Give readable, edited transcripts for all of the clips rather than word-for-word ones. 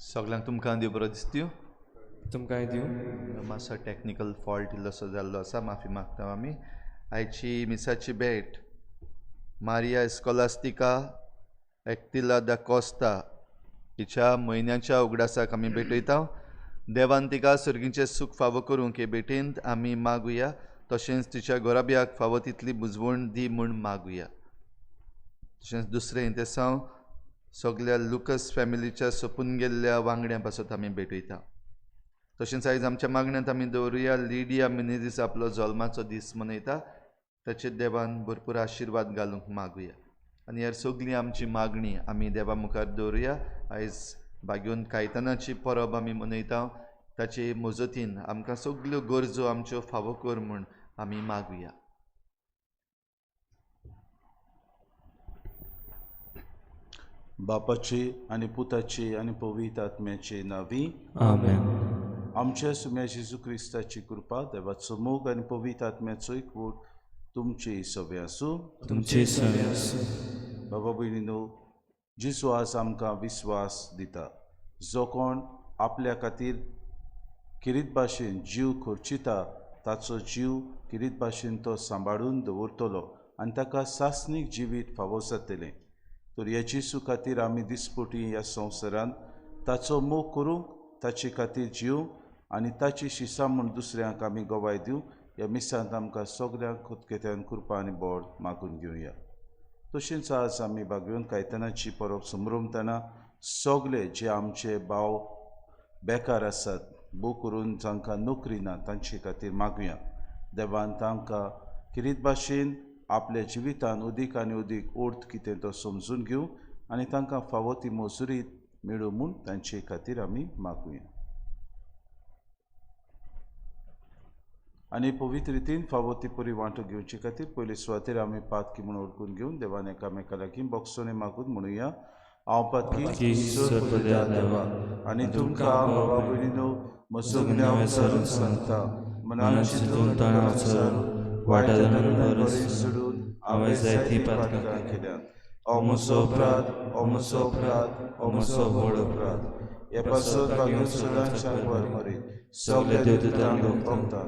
सगळ्यांक तुमकां देव बरो दिसत्यो. तुमकांय दिवं. मातसो टॅक्निकल फॉल्ट इल्लोसो जाल्लो आसा, माफी मागता आमी. आयची मिसाची भेट मारिया इस्कॉलास्तिका एक्तिला दा कोस्ता हिच्या म्हयन्याच्या उगडासाक आमी भेटयता. देवान तिका सर्गीचें सूख फावो करूंक हे भेटेंत आमी मागुया, तशेंच तिच्या घराब्याक फावो तितली बुजवण दी म्हूण मागुया. तशेंच दुसरें इंतेसांव सगल्या लुकस फॅमिलीच्या सोंपून गेल्ल्या वांगड्यां पासत आमी भेटयता. तशेंच आयज आमच्या मागण्यांत आमी दवरुया लिडिया मिनेझीस आपलो जल्माचो दीस मनयता, ताचेर देवान भरपूर आशिर्वाद घालूंक मागुया. आनी ह्या सगळीं आमची मागणी आमी देवा मुखार दवरुया. आयज भाग्योन कायतानाची परब आमी मनयता, ताचे मजतीन आमकां सगल्यो गरजो आमच्यो फावो कर म्हूण आमी मागुया. बापाची आनी पुताची आनी पवित्र आत्म्याचे नांवी आमेन. आमच्या सुम्या जेजू क्रिस्ताची कृपा, देवाचो मोग आनी पवित्र आत्म्याचो एकवट तुमचे सवे आसूं. तुमचे सवे आसूं. बाबा भयणीनो, जेजू आज आमकां विस्वास दिता. जो कोण आपल्या खातीर किरीत भाशेन जीव खर्चिता ताचो जीव किरीत भाशेन तो सांबाळून दवरतलो आनी ताका सासणीक जिवीत फावो जातलें. तर ह्या जेजू खातीर आमी दिसपटी ह्या संवसारांत ताचो मोग करूंक, ताचे खातीर जीव आनी ताची शिसां म्हूण दुसऱ्यांक आमी गवाय दिवंक ह्या मिसांत आमकां सगल्यांक खुदकेत्यान कृपा आनी बळ मागून घेवया. तशेंच आज आमी बागयोन कायतानाची परब समरमतना सगळे जे आमचे भाव बेकार आसात, भोव करून जांकां नोकरी ना तांचे खातीर मागुया. देवान तांकां किरीत भाशेन आपल्या जिवितान अदीक आनी अदीक अर्थ कितें तो समजून घेवं आनी तांकां फावो ती मजुरी मेळूं म्हूण तांचे खातीर आमी मागुया. आनी पवित्र रितीन फावो ती परी वांटो घेवचे खातीर पयले सुवातेर आमी पातकी म्हूण वळखून घेवन देवान एकामेका लागीं बोगसोणे मागून म्हणुया. हांव पातकी देवा आनी तुमकां बाबा भयणीनो म्हजो गुन्यांव विचारून सांगता, मनान चिंतून वायट बरें सोडून हांवें जायतीं पातकां केल्यांत. हो म्हजो अपराध, हो म्हजो अपराध, हो म्हजो व्हड अपराध. हे पासत भाग्योन सदांच मरे सगल्या देवदूतांक भोगता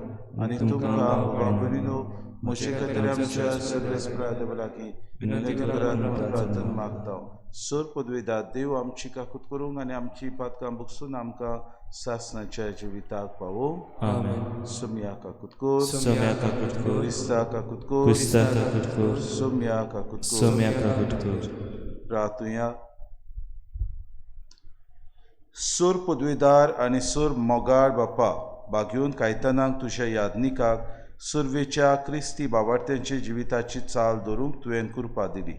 आनी तुमकां बाबा भयणीनो म्हजे खातीर आमच्या सगळ्या देवा लागीं विनंती करात म्हूण प्रार्थना मागता. सर पदवेदार देव आमची काकूत करूंक आनी आमची पातकां बगसून आमकां सासणाच्या जिविताक पावोवंक. आमेन. सोम्या काकूत कर, सोम्या काकूत कर, क्रिस्ता काकूत कर, क्रिस्ता काकूत कर, सोम्या काकूत कर. सोम्या काकूत कर. प्रार्थुया. सोर पदवेदार आनी सोर मोगाळ बापा, बागयोन कायतानाक तुज्या यादनिकाक सुर्वेच्या क्रिस्ती बाबार्थ्यांच्या जिविताची चाल धरूंक तुवें कृपा दिली.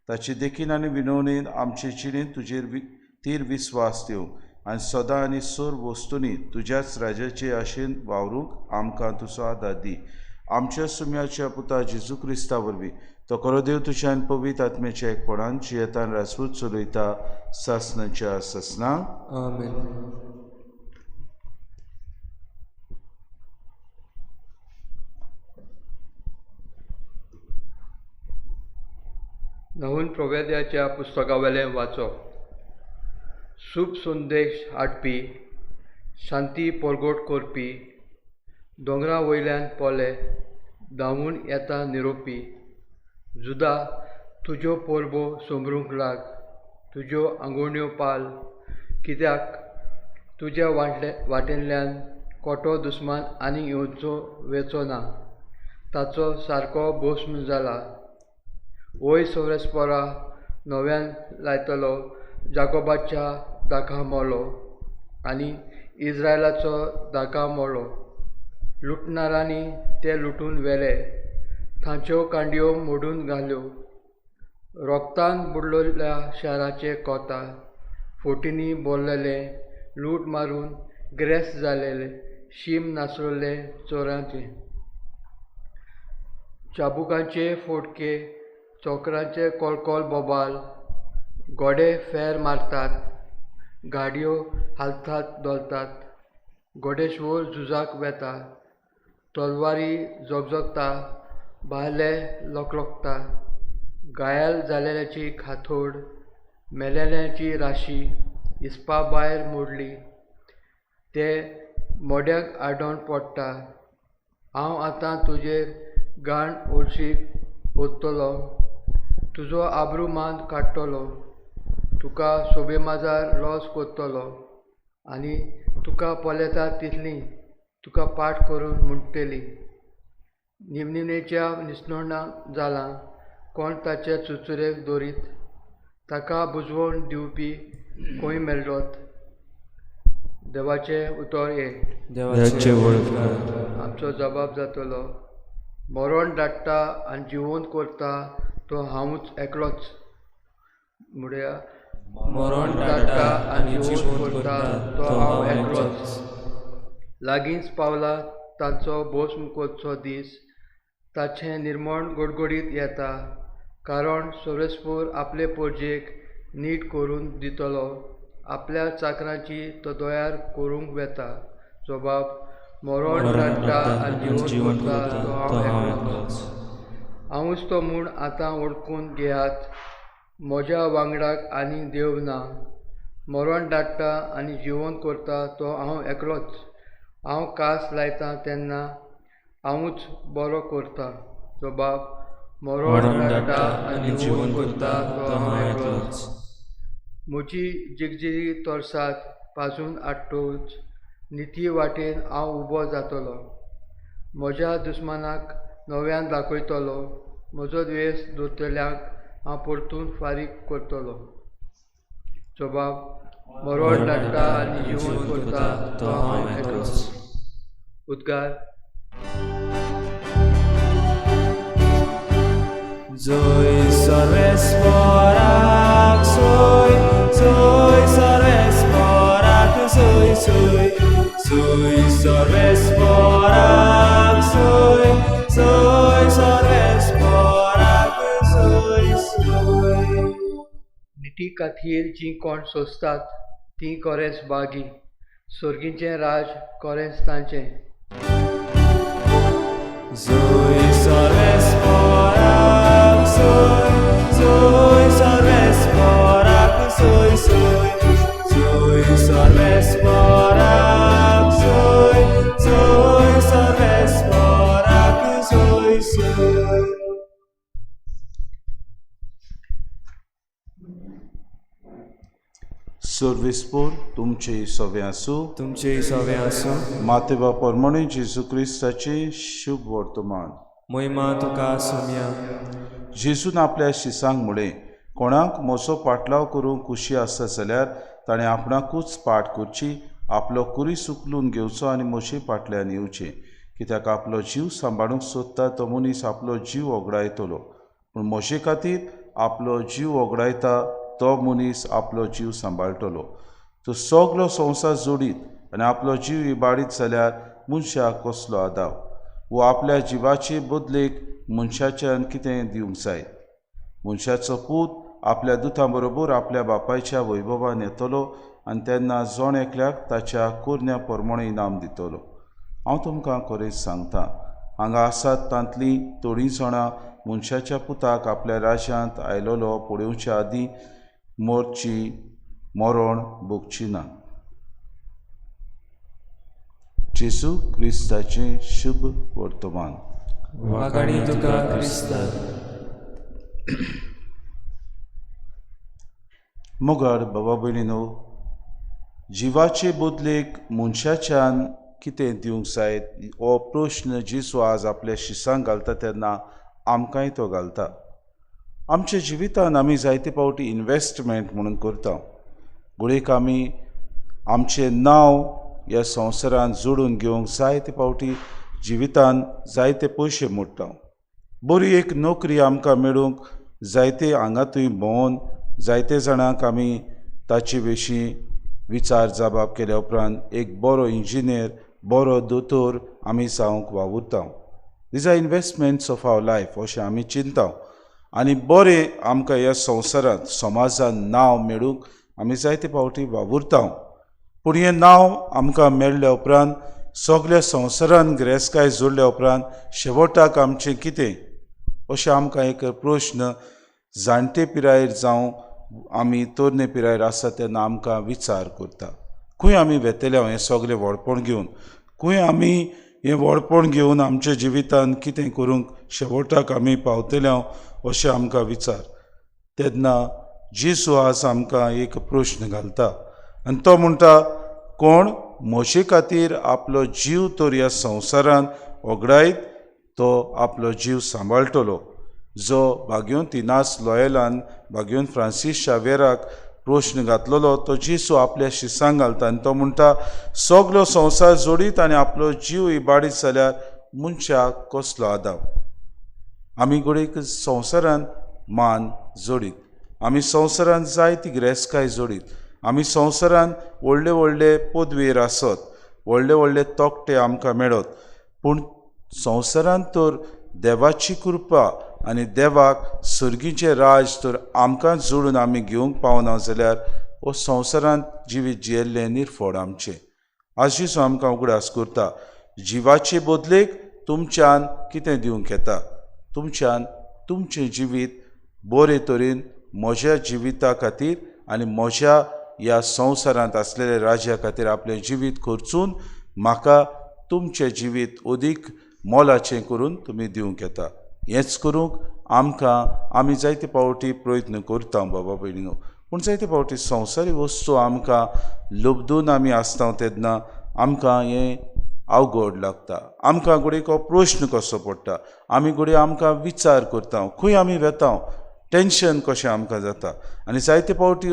ताची देखीन आनी विनवणेन आमचे जिणेंत तुजेर तीर विस्वास दिवंक आनी सदां आनी सोर वस्तूंनी तुज्याच राजाचे आशेन वावरूंक आमकां तुजो आदार दी. आमच्या सुम्याच्या पुता जेजू क्रिस्ता वरवीं तो खरो देव तुज्या आनी पवित्र आत्म्याच्या एकपणान जियेतान राजपूत चलयता सासणाच्या सासणाक. आमेन. नहून प्रवेद्याच्या पुस्तकावेलें वाचप. सूप संदेश हाडपी, शांती परगट करपी, दोंगरा वयल्यान पोले धांवून येता निरोपी, जुदा तुज्यो परबो समरूंक लाग, तुज्यो आंगोवण्यो पाल, कित्याक तुज्या वाटेंतल्यान कोटो दुस्मान आनी येवचो वेचो ना, ताचो सारको भस्म जाला. वय सोरेस्पोरा नव्यान लायतलो जाकोबाच्या दाका मोलो आनी इस्रायलाचो दाका मोलो. लुटणारांनी ते लुटून व्हेले, तांच्यो कांडयो मोडून घाल्यो. रोगतान बुडलोल्या शाराचे कोता फोटींनी भरलेले, लूट मारून ग्रेस जालेले, शीम नासलेले चोरांचे, चाबुकांचे फोडके, चोकरांचे कोलकोल बोबाल, गोडे फेर मारतात, गाडयो हालतात धोलतात, गोडेश्वर झुजाक वेता, तलवारी झगझगता, भायले लोकलोकता, घायल जालेल्याची खातोड, मेलेल्याची राशी, हिसपा भायर मोडली. ते मोड्याक आडोवन पडटा. हांव आतां तुजेर घाण ओळशीक ओततलो, तुजो आब्रू मान काडटलो, तुका सोबे माजार लॉस करतलो आनी तुका पळयता तितली तुका पाठ करून म्हणटली, निमनिमेच्या निसणोणाक जालां, कोण ताचे चुरचुरे दवरीत, ताका बुजवण दिवपी खंय मेळटलो? देवाचें उतर हें. देवाचे वळख. आमचो जबाब जातलो, मरण धाडटा आनी जिवंत करता तो हांवूच एकलोच. म्हणया, मरण धाडटा आनी जिवंत करता तो हांव एकलोच. लागींच पावला तांचो भस्म करचो दीस, ताचें निर्मण गडगडीत येता, कारण सर्वेस्पर आपले परजेक नीट करून दितलो, आपल्या चाकरांची तो दयार करूंक वेता. जबाब, मरण धाडटा आनी जिवंत करता तो हांव एकलोच. हांवूच तो म्हूण आतां वळखून घेयात, म्हज्या वांगडाक आनी देव ना. मरण धाडटा आनी जिवंत करता तो हांव एकलोच. हांव कास लायता तेन्ना हांवूच बरो करता. जबाब, मरण धाडटा आनी जिवंत करता तो हांव एकलोच. म्हजी जिगजिगी तरसाद पाजून हाडटकूच निती वाटेन हांव उबो जातलो, म्हज्या दुस्मानाक नव्यान दाखयतलो, म्हजो द्वेश दवरतल्यांक हांव परतून फारीक करतलो. जबाब, मरण धाडटा आनी जिवंत करता तो हांव एकलोच. उद्गार. जोय सर्वेस्पराक सोय, जोय सर्वेस्पराक सोय सोय, जोय सर्वेस्पराक सोय, जोय सर्वेस्पराक सोय सोय. निती खातीर जीं कोण सोंसतात तीं कोरेंच बागी, सर्गीचें राज कोरेंच तांचें. जोय सर्वेस्पराक सोय, जोय सर्वेस्पराक सोय सोय, जोय सर्वेस्पराक सोय, जोय सर्वेस्पराक सोय सोय. सर्वेस्पोर तुमचे सवे आसूं. तुमचे सवे आसूं. मातेबा परमणे जेजू क्रिस्ताचें शुभ वर्तमान. महिमा तुका सोम्या. जेजून आपल्या शिसांक म्हळें, कोणाक म्हजो पाटलाव करूंक खुशी आसा जाल्यार ताणें आपणाकूच पाट करची, आपलो कुरीस उखलून घेवचो आनी म्हजे फाटल्यान येवचें. कित्याक आपलो जीव सांबाळूंक सोदता तो मनीस आपलो जीव ओगडायतलो, पूण म्हजे खातीर आपलो जीव ओगडायता तो मनीस आपलो जीव सांबाळटलो. तो सगलो संवसार जोडीत आनी आपलो जीव इबाडीत जाल्यार मनशाक कसलो आदाव? वो आपल्या जिवाचे बदलेक मनशाच्यान कितें दिवंक जाय? मनशाचो पूत आपल्या दुतां बरोबर आपल्या बापायच्या वैभवान येतलो आनी तेन्ना जण एकल्याक ताच्या कोरण्या प्रमाणे इनाम दितलो. हांव तुमकां खरेंच सांगता, हांगा आसात तांतलीं थोडीं जाणां मनशाच्या पुताक आपल्या राज्यांत आयलोलो पळोवच्या आदीं मरची मरण भोगची ना. जेजू क्रिस्ताचें शुभ वर्तमान. वागाणी तुका क्रिस्ता. मोगाळ बाबा भयणीनो, जिवाचे बदलेक मनशाच्यान कितें दिवंक जायत हो प्रश्न जेजू आज आपल्या शिसांक घालता तेन्ना आमकांय तो घालता. आमच्या जिवितान आमी जायते फावटी इनवेस्टमेंट म्हणून करता. घडयेक आमी आमचें नांव ह्या संवसारान जोडून घेवंक जायते फावटी जिवितान जायते पयशे मोडटा. बरी एक नोकरी आमकां मेळूंक जायते हांगा थंय भोंवन जायते जाणांक आमी ताचे विशीं विचार जबाब केल्या उपरांत एक बरो इंजिनियर, बरो दोतोर आमी जावंक वावुरता. These are investments of our life अशें आमी चिंता आनी बरें आमकां ह्या संवसारांत समाजान नांव मेळूंक आमी जायते फावटी वावुरता. पूण हें नांव आमकां मेळ्ळ्या उपरांत सगल्या संवसारान गिरेस्तकाय जोडल्या उपरांत शेवटाक आमचें कितें अशें आमकां एक प्रश्न जाणटे पिरायेर जावं आमी तरणे पिरायेर आसा तेन्ना आमकां विचार करता, खंय आमी वेतले हें सगळें व्हडपण घेवन, खंय आमी हें व्हडपण घेवन आमच्या जिवितान कितें करूंक शेवटाक आमी पावतले अशें आमकां विचार. तेन्ना जेजू आज आमकां एक प्रश्न घालता आनी तो म्हणटा, कोण म्हजे खातीर आपलो जीव तर ह्या संवसारान ओगडायत तो आपलो जीव सांबाळटलो. जो भाग्योन तिनास लॉयलान भाग्योन फ्रांसीस शावेराक प्रश्न घातलेलो तो जेजू आपल्या शिसांक घालता आनी तो म्हणटा, सगलो संवसार जोडीत आनी आपलो जीव इबाडीत जाल्यार मनशाक कसलो आदाव. आमी घडयेक संवसारान मान जोडीत, आमी संवसारान जायती गिरेस्तकाय जोडीत, आमी संवसारान व्हडले व्हडले पदवेर आसत, व्हडले व्हडले तोखटे आमकां मेळत, पूण संवसारान तर देवाची कृपा आनी देवाक सर्गीचें राज तर आमकां जोडून आमी घेवंक पावना जाल्यार हो संवसारांत जिवीत जियेल्लें निर्फोड आमचें. आज जेजू आमकां उगडास करता, जिवाचे बदलेक तुमच्यान कितें दिवंक येता, तुमच्यान तुमचें जिवीत बरे तरेन म्हज्या जिविता खातीर आनी म्हज्या ह्या संवसारांत आसलेल्या राज्या खातीर आपलें जिवीत खर्चून म्हाका तुमचें जिवीत अदीक मोलाचें करून तुमी दिवंक येता. हेंच करूंक आमकां आमी जायते फावटी प्रयत्न करता बाबा भयणीनो, पूण जायते फावटी संवसारी वस्तू आमकां लब्दून आमी आसता तेन्ना आमकां हें अवघड लागता, आमकां घडयेक हो प्रश्न कसो पडटा, आमी घडये आमकां विचार करता खंय आमी वेता, टेंशन कशें आमकां जाता आनी जायते फावटी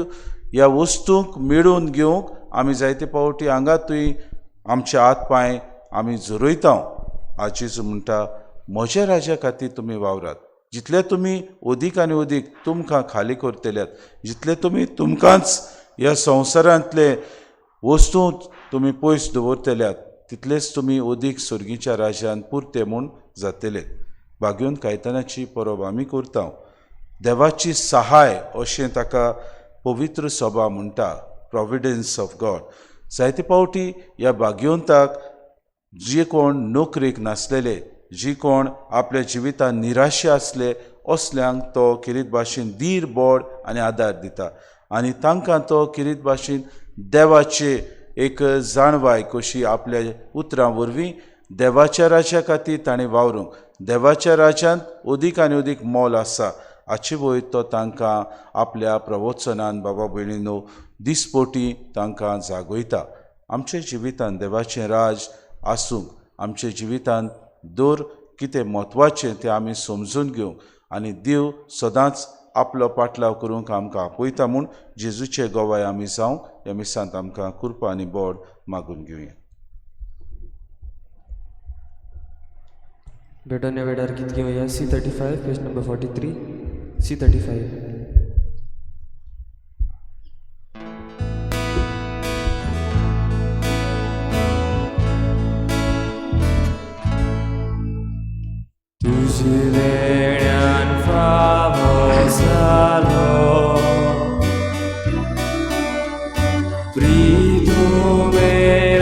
ह्या वस्तूंक मेळोवन घेवंक आमी जायते फावटी हांगा थंय आमचे हात पांय आमी झरयता. आज जेजू म्हणटा, म्हज्या राज्या खातीर तुमी वावरात, जितले तुमी अदीक आनी अदीक तुमकां खाली करतल्यात, जितले तुमी तुमकांच ह्या संवसारांतले वस्तू तुमी पयस दवरतल्यात तितलेच तुमी अदीक सर्गीच्या राज्यान पुरते म्हूण जातले. भाग्योन कायतानाची परब आमी करता, देवाची सहाय अशें ताका पवित्र सभा म्हणटा, प्रोविडन्स ऑफ गॉड. जायते फावटी ह्या भाग्यवंताक जे कोण नोकरेक नासलेले, जी कोण आपल्या जिवितान निराशे आसले असल्यांक तो किरीत भाशेन धीर बोड आनी आदार दिता आनी तांकां तो किरीत भाशेन देवाचे एक जाणवाय कशी आपल्या उतरां वरवीं देवाच्या राज्या खातीर ताणें वावरूंक, देवाच्या राज्यांत अदीक आनी अदीक मोल आसा हाचे वयर तो तांकां आपल्या प्रवचनान बाबा भयणीनो दिसपोटी तांकां जागयता. आमच्या जिवितान देवाचें राज आसूंक, आमच्या जिवितान दर कितें म्हत्वाचें तें आमी समजून घेवंक आनी देव सदांच आपलो पाटलाव करूंक आमकां आपयता म्हूण जेजूचे गवाय आमी जावंक ह्या मिसांत आमकां कृपा आनी बोड मागून घेवया. भेटोन्या वेळार गीत घेवया C35 page number 43 C35. तुझे फावो जालो प्रीतु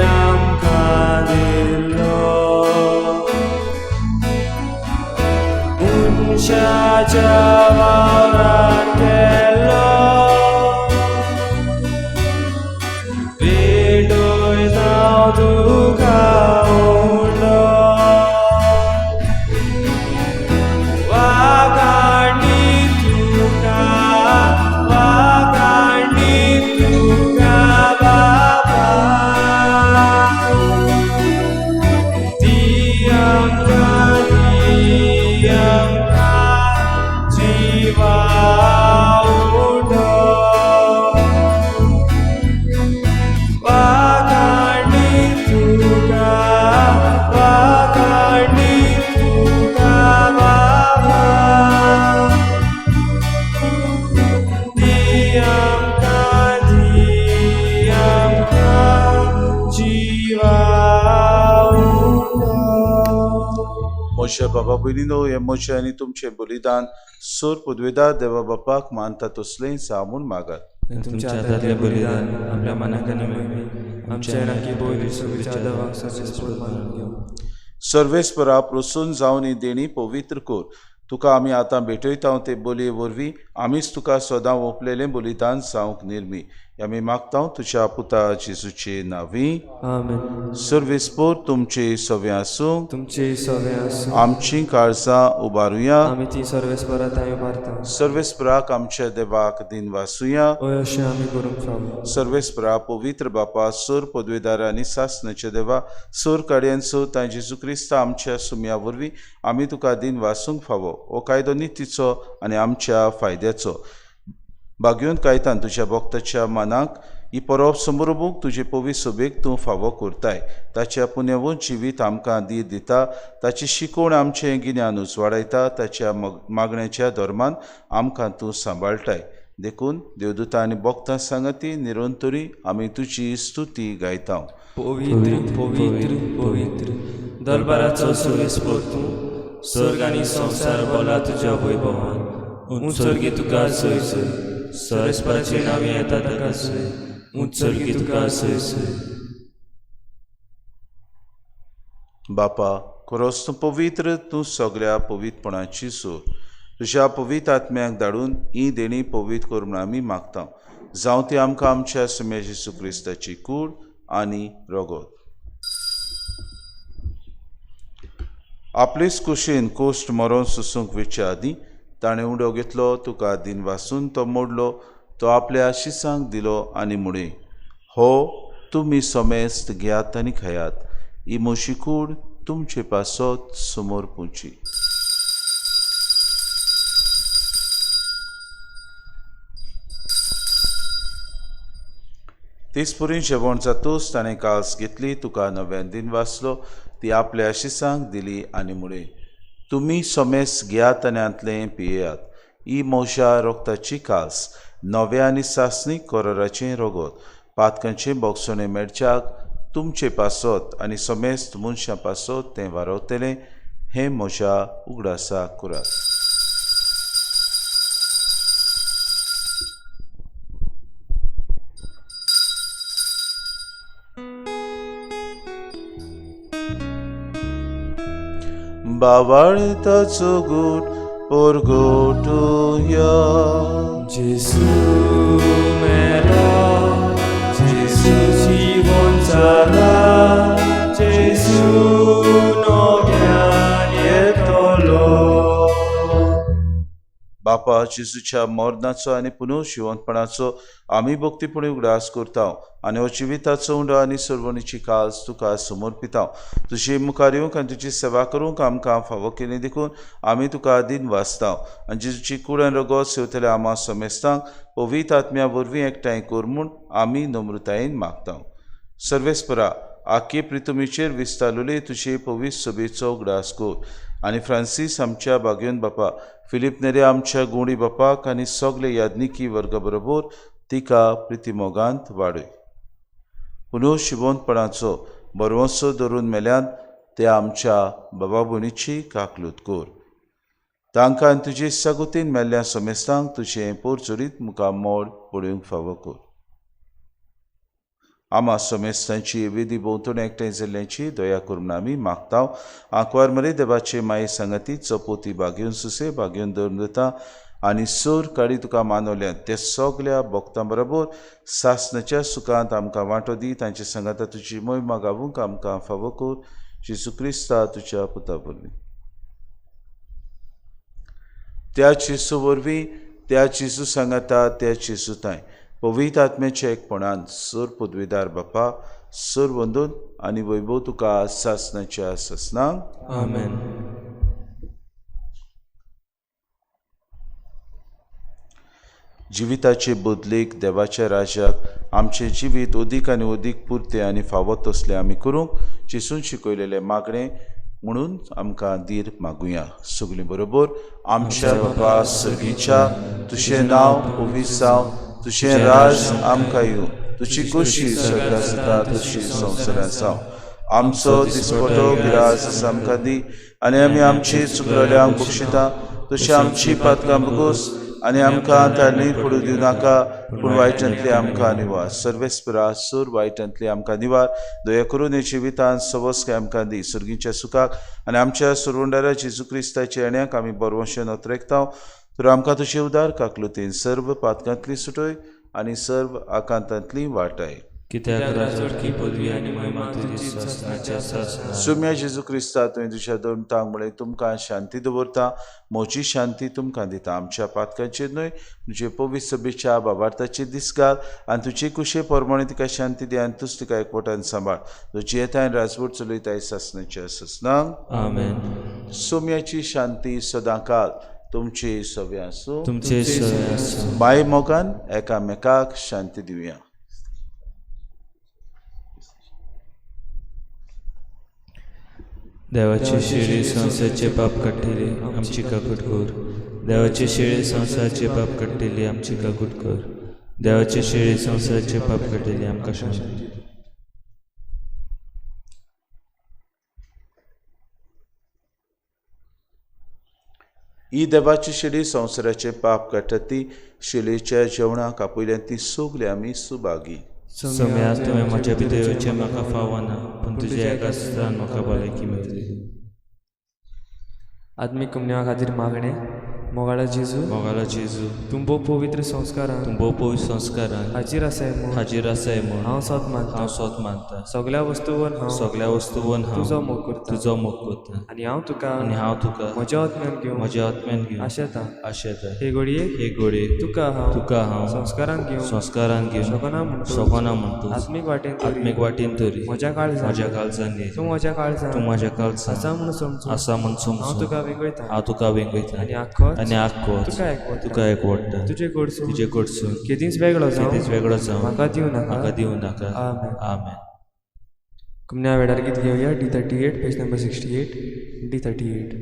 आमकां दिल्लो मनशाच्या वावरान केल्लो भेटयता तुका उडलो वाकाणी तुका बाबा दी आमकां जीवा उडो वाकाणी तुका बाबा दी आमकां जीवा उडो. म्हज्या बाबा भयणीनो, हें म्हजें आनी तुमचें बलिदान सोर पदवेदार देवा बापाक मानता तसलें जावं म्हूण मागात. तुमच्या हातांतलें बलिदान आपल्या मनाक आनी मोहिमेक आमच्या राखी बोली सगळ्या देवाक सर्वेस्पर मानून घेवं. सर्वेस्परा प्रसून जावन ही देणी पवित्र कर, तुका आमी आतां भेटयता ते बोलये वरवीं आमीच तुका सदां ओंपलेलें बलिदान जावंक निर्मी. आमी मागता तुज्या पुता जेजूचे नांवी. आमेन. सर्वेस्पोर तुमचे सवे आसूं. तुमचे सवे आसूं. आमची काळजां उबारुया. आमी ती सर्वेस्परा थंय उबारता. सर्वेस्पराक आमच्या देवाक दिन वासुया. हय, अशें आमी करूंक फावो. सर्वेस्परा पवित्र बापा, सोर पदवेदार आनी सासणाचे देवा, सोर काडयांचो तां जेजू क्रिस्ता आमच्या सुम्या वरवीं आमी तुका दिन वासूंक फावो. हो कायदो नितीचो आनी आमच्या फायद्याचो. बागयोन कायतान तुज्या भक्ताच्या मनाक ही परब समोरबूक तुजे पवित्र सोबेक तूं फावो करताय. ताच्या पुण्यवंत जिवीत आमकां धीर दिता. ताची शिकवण आमचें गिन्यान उजवाडायता. ताच्या मागण्याच्या धर्मान आमकां तूं सांबाळटाय. देखून देवदूता आनी भक्तां सांगाती निरंतरी आमी तुजी स्तुती गायता. पवित्र पवित्र पवित्र दरबाराचो सर्वेस्पोर तूं, स्वर्ग आनी संवसार भरला तुज्या वैभवान. उंच स्वर्गी तुका सय सय, सर्वेस्पराचे नांवी येता ताका सय. उंच स्वर्गी तुका सय सय. बापा, खरोच तूं पवित्र, तूं सगळ्या पवित्रपणाची सूर. तुज्या पवित्र आत्म्याक धाडून ही देणी पवित्र कर म्हूण आमी मागता. जावं ती आमकां आमच्या सुम्या जेजू क्रिस्ताची कूड आनी रगत. आपलेच कुशीन कोश्ट मरोन सोसूंक वेच्या आदीं ताणें उडो घेतलो, तुका दिन वासून तो मोडलो, तो आपल्या शिसांक दिलो आनी म्हळें, हो तुमी समेस्त घेयात आनी खायात, ही म्हजी कूड तुमचे पासत समोर पुची. तेच परी जेवण जातूच ताणें कास घेतली, तुका नव्यान दिन वाचलो, ती आपल्या शिसांक दिली आनी म्हळें, तुमी समेस्त घेयात आनी हांतलें पियेयात, ही म्हज्या रोगताची कास, नव्या आनी सासणीक कराराचें रगत, पातकांचें बोगसणें मेळच्याक तुमचे पासत आनी समेस्त मनशां पासत तें वारवतलें, हें म्हज्या उगडासाक करात. बावळताचो गूट परगटुया. जेजू मेलो, जेजू जिवन जाला, जेजू नव्यान येतलो. बापा, जेजूच्या मरणाचो आनी पुनर्जिवंतपणाचो आमी भक्तीपणी उगडास करता आनी हो जिविताचो उंडो आनी सर्वणीची कास तुका समर्पिता. तुजी मुखार येवंक आनी तुजी सेवा करूंक आमकां फावो केली देखून आमी तुका दिन वाचता आनी जेजूची कूड आनी रगत सेवतल्या आमा समेस्तांक पवित्र आत्म्या वरवीं एकठांय कर म्हूण आमी नम्रतायेन मागता. सर्वेस्परा, आखे प्रितुमीचेर विस्तारलेली तुजे पवित्र सभेचो उगडास कर आनी फ्रांसीस आमच्या बागयोन बापा, फिलीप नेरे आमच्या गुणी बापाक आनी सगळे याज्ञिकी वर्गा बरोबर तिका प्रितिमोगांत वाडय. पुनः शिवोनपणाचो बरवंसो धरून मेल्यान ते आमच्या बाबा भयणीची काकलूत कर. तांकां आनी तुजे सागोतीन मेल्ल्या समेस्तांक तुजें पोरचोरीत मुखार मोड पळोवंक फावो कर. आमा समेस्तांची वेदी भोंवतणी एकठांय जाल्ल्याची दया करून आमी मागता. आंकवार मरे देवाचे माये सांगाती चपोती बागेवन सुसे बागेवन धरून दिता आनी सोर काडी तुका मानवल्यात ते सगल्या भक्तां बरोबर सासणाच्या सुखांत आमकां वांटो दी. तांचे सांगाता तुजी मोहिमा गावूंक आमकां फावो कर. जेजू क्रिस्ता तुज्या पुता वरवीं. त्या जेजू वरवीं, त्या जेजू सांगाता, त्या जेजू तांय पवित्र आत्म्याच्या एकपणान सर पदवीदार बापा, सर वंदून आनी वैभव तुका सासणाच्या सासणाक. आमेन. जिविताचे बदलेक देवाच्या राज्याक आमचें जिवीत अदीक आनी अदीक पुरतें आनी फावो तसलें आमी करूंक जेजून शिकयलेलें मागणें म्हणून आमकां धीर मागुया. सगळीं बरोबर. आमच्या बापा सर्गीच्या, तुजें नांव पवित्र जावं, तुजें राज आमकां येवं, तुजी खोशी स्वर्गांत जाता तशी संवसारांत जावं. आमचो दिसपटो गिरास आमकां दी आनी आमी आमची चुकलेल्यांक बक्षिता तशी आमची पातकां बगोस आनी आमकां तांणी पडूं दिवं नाका, पूण वायटांतली आमकां निवार. सर्वेस्परा, सूर वायटांतली आमकां निवार. दया करून हे जिवितांत सवस्काय आमकां दी. सर्गीच्या सुखाक आनी आमच्या सुरवंडारा जेजू क्रिस्ताच्या येण्याक आमी बरवशेन अत्रेकता. तर आमकां तुजे उदार काकलुतीन सर्व पातकांतली सुटय आनी सर्व आकांतांतली वाटाय. कित्याक राजवटकी पदवी आनी महिमा तुजी सासणाच्या सासणाक. सुम्या जेजू क्रिस्ता, तुवें तुज्या दोन मुळे तुमकां शांती दवरता, म्हजी शांती तुमकां दिता. आमच्या पातकांचेर न्हय तुजे पवित्र सभेच्या बाबार्थाचेर दीस घाल आनी तुजे कुशे प्रमाणे तिका शांती दी आनी तूच तिका एकवटान सांबाळ. तुजी येता आनी राजवट चलयताय सासणाच्या सासणाक. आमेन. सोम्याची शांती सदांकाल तुमचे सगळे आसूं. तुमचे सगळे आसूं. माय मोगान एकामेकाक शांती दिवया. देवाचे शेळी संवसाराचे पाप काडटली आमची काकूट कर. देवाचे शेळी संवसाराचे पाप काडटली आमची काकूट कर. देवाचे शेळी संवसाराचे पाप काडटली आमकां शांती. ही देवाची शेळी संवसाराचे पाप काडटा ती शेळीच्या जेवणाक आपयल्यान ती सगळी आमी सुभागी. सोम्या, तुवें म्हज्या भितर येवचें म्हाका फावना, पूण तुज्या एका सुत्रान म्हाका भलायकी मेळटली. आत्मीक कुमन्या खातीर मागणें. मोगाळा जेजू, मोगाळा जेजू, तूं भोव पवित्र संस्कारान, तूं भोव पवित्र संस्कारान हाजीर आसाय म्हूण, हाजीर आसाय म्हूण हांव सोत मानता, हांव सोत मानता. सगळ्या वस्तूवन हांव, सगळ्या वस्तूवन हांव तुजो मोग करता, तुजो मोग करता. आनी हांव तुका, आनी हांव तुका म्हज्या आत्म्यान घेवन, म्हज्या आत्म्यान घेवन आशेता, आशेता. हे घडयेक, हे घडयेक तुका हांव, तुका हांव संस्कारान घेवन, संस्कारान घेवन शकना म्हणटूच, शकना म्हणटूच, आत्मीक वाटेन तरी, आत्मीक वाटेन तरी म्हज्या काळजान, म्हज्या काळजान ये, तूं म्हज्या काळजान, तूं म्हज्या काळजान आसा म्हूण समजून, आसा म्हूण समजून, हांव तुका वेंगयता, हांव तुका वेंगयता. आनी आख्खोच, आनी आख्खोच तुका एकवटा, तुका एकवटा. तुजे कडसून, तुजे कडसून केदींच वेगळो जावं, केदींच वेगळो जावं म्हाका दिवं नाका, म्हाका दिवं नाका. आमेन. आमेन. कुमन्या वेळार गीत घेवया. D38, page number 68, D38.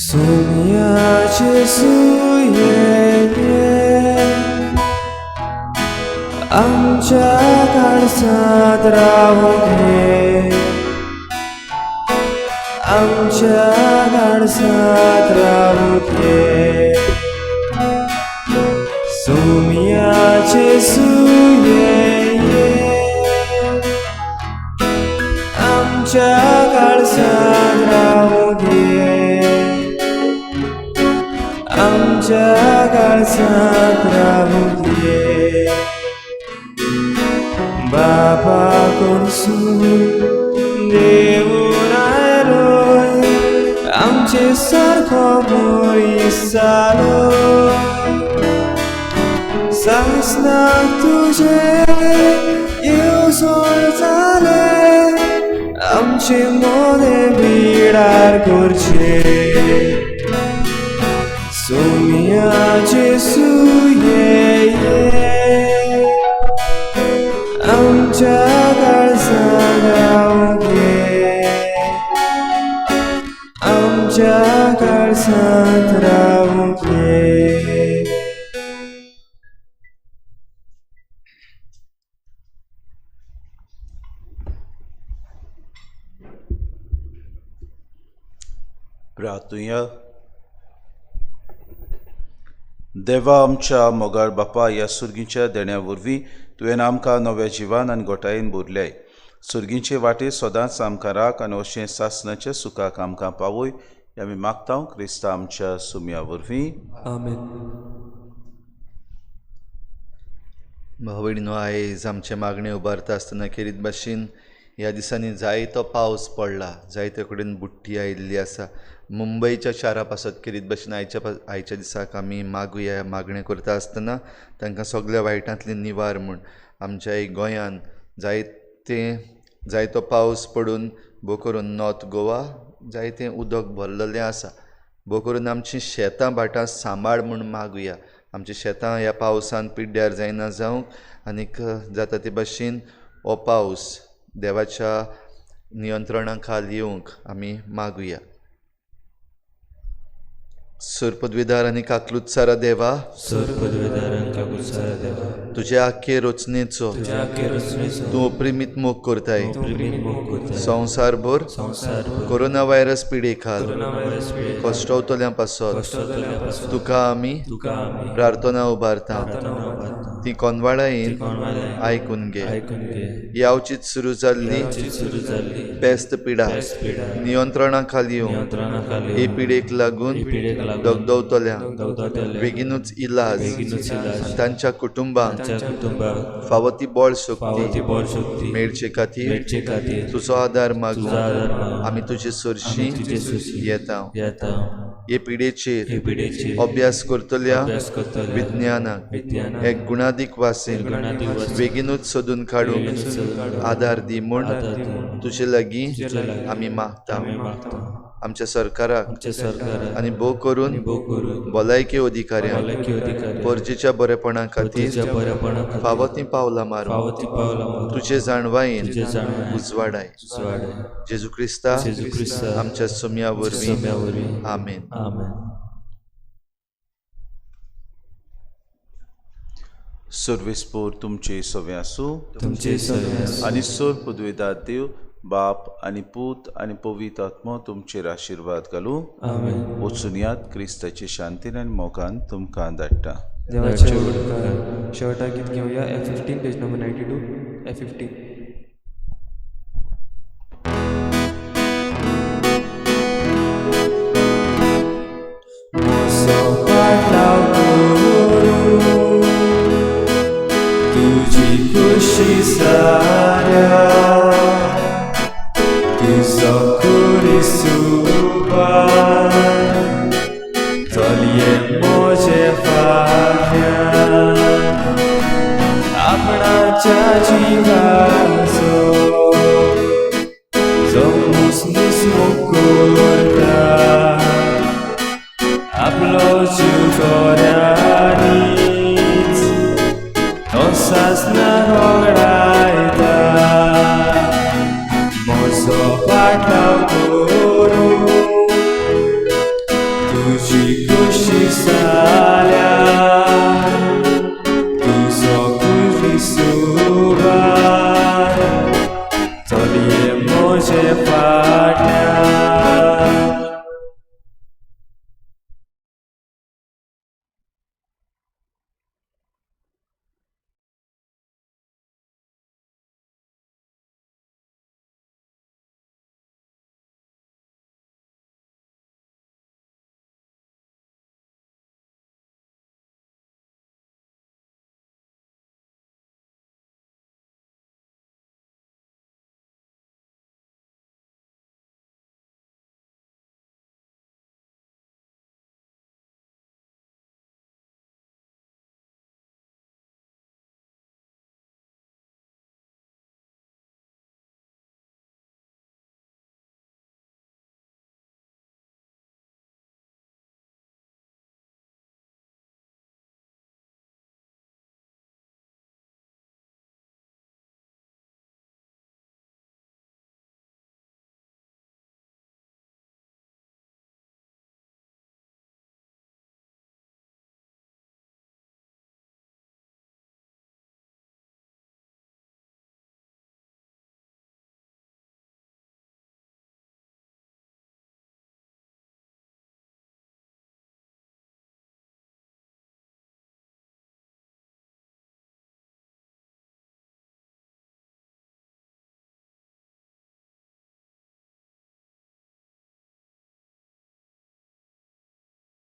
Sonia Gesù ये आमच्या काळजांत रावूंक ये, आमच्या काळजांत रावूंक ये. सोनिया जेजू ये आमच्या काळजांत रावूंक ये, आमच्या काळजांत रावूंक ये. बापा कडसून देवून आयलो, आमचे सारको मरीस जालो. सासणाक तुजें येवजण जालें, आमचे मोने बिडार करचें. सोनिया जेजू ये आमच्या काळजांत रावूंक ये, आमच्या काळजांत रावूंक ये. प्रार्थुया. देवा आमच्या मोगाळ बापा, ह्या सुर्गीच्या देण्या वरवीं तुवें आमकां नव्या जिवान आनी गोटायेन भरल्याय. सुर्गीचे वाटेर सदांच आमकां राख आनी अशें सासणाच्या सुखाक आमकां पावय, हें आमी मागता क्रिस्ता आमच्या सुम्या वरवीं. आमेन. भाव भयणीनो, आयज आमचें मागणें उबारता आसतना खेरीत भाशेन ह्या दिसांनी जायतो पावस पडला, जायते कडेन बुडटी आयिल्ली आसा. मुंबयच्या शारा पासत खेरीत भाशेन आयच्या दिसाक आमी मागुया. मागणें करता आसतना तांकां सगळ्या वायटांतली निवार म्हूण. आमच्या गोंयान जायतो पावस पडून भोव करून नॉर्थ गोवा जायतें उदक भरलेलें आसा. भोव करून आमचीं शेतां भाटां सांबाळ म्हूण मागुया. आमचीं शेतां ह्या पावसान पिड्ड्यार जायना जावंक आनीक जाता ते भाशेन हो पावस देवाच्या नियंत्रणा खाल येवंक आमी मागुया. सुरपदविदार आनी काकलुत्सारा देवा, सर पदवेदारांक काकुळसारा देवा, तुज्या आख्खे रचनेचो तुज्या आख्खे रचनेचो तूं अप्रिमीत मोग करताय. प्रेमीत मोग करताय. संवसारभर संवसारभर कोरोना व्हायरस पिडे खाल कोरोना व्हायरस पिडे कश्टवतल्यां पासत कश्टवतल्या पासत तुका आमी तुका आमी प्रार्थना उबारता. प्रार्थना उबारता. ती कोनवाळायेन कोणालाय आयकून घे. आयकून घे. यावचीच सुरू जाल्ली यावचीच सुरू जाल्ली पेस्त पिडा पेस्त पिडा नियंत्रणा खाली येवंक नियंत्रणा खाली हे पिडेक लागून हे पिडेक लागून दगदवतल्यांक दगदवतल्यांक बेगीनूच इलाज बेगीनूच इलाज तांच्या कुटुंबांक तांच्या कुटुंबाक फावो ती बळ फावो ती शक्ती बळ शक्ती मेळचे खातीर मेळचे खातीर तुजो आदार तुजो मागून आदार मागून आमी तुजे सरशी तुजे सुशी येता. येता. हे पिडेचेर हे पिडेचेर अभ्यास करतल्या अभ्यास करतल्या विज्ञानाक विज्ञानाक एक गुणादीक वासीन गुणादीक वासीन बेगीनूच सोदून काडूंक बेगीनूच सोदून काडूंक आदार दी म्हूण आदार दी म्हूण तुजे लागीं तुजे लागीं आमी मागता. आमी मागता. आमच्या सरकाराक आमच्या सरकाराक आनी भोव करून आनी भोव करून भलायकी अधिकाऱ्यांक भलायकी अधिकारी परजेच्या बरेपणा खातीर तुज्या बरेपणा खातीर फावो तीं पावलां मारून फावो ती पावलां मारून तुजे जाणवायेन तुजे जाणवायेन उजवाडाय. उजवाडाय. जेजू क्रिस्ता जेजू क्रिस्ता आमच्या सोम्या वरवीं. सोम्या वरवीं. आमेन. आमेन. सर्वेस्पोर तुमचे सवे आसूं. तुमचे सगळे आसूं. आनी सोर पदवेदार देव बाप आनी पूत आनी पवित्र आत्मो तुमचेर आशिर्वाद घालूं. आमेन. वचून यात क्रिस्ताचे शांतीन आनी मोगान तुमकां धाडटा. देवाचे उपकार. शेवटाक गीत घेवया F15 page number 92 F15. Moso पाटलाव करूं तुजी खुशी साऱ्या तुजो कुरिसुबा चलये म्हजे फाटल्यान आपणाच्या जिवाचो जो मुसमुस करता आपलो जीव गोऱ्या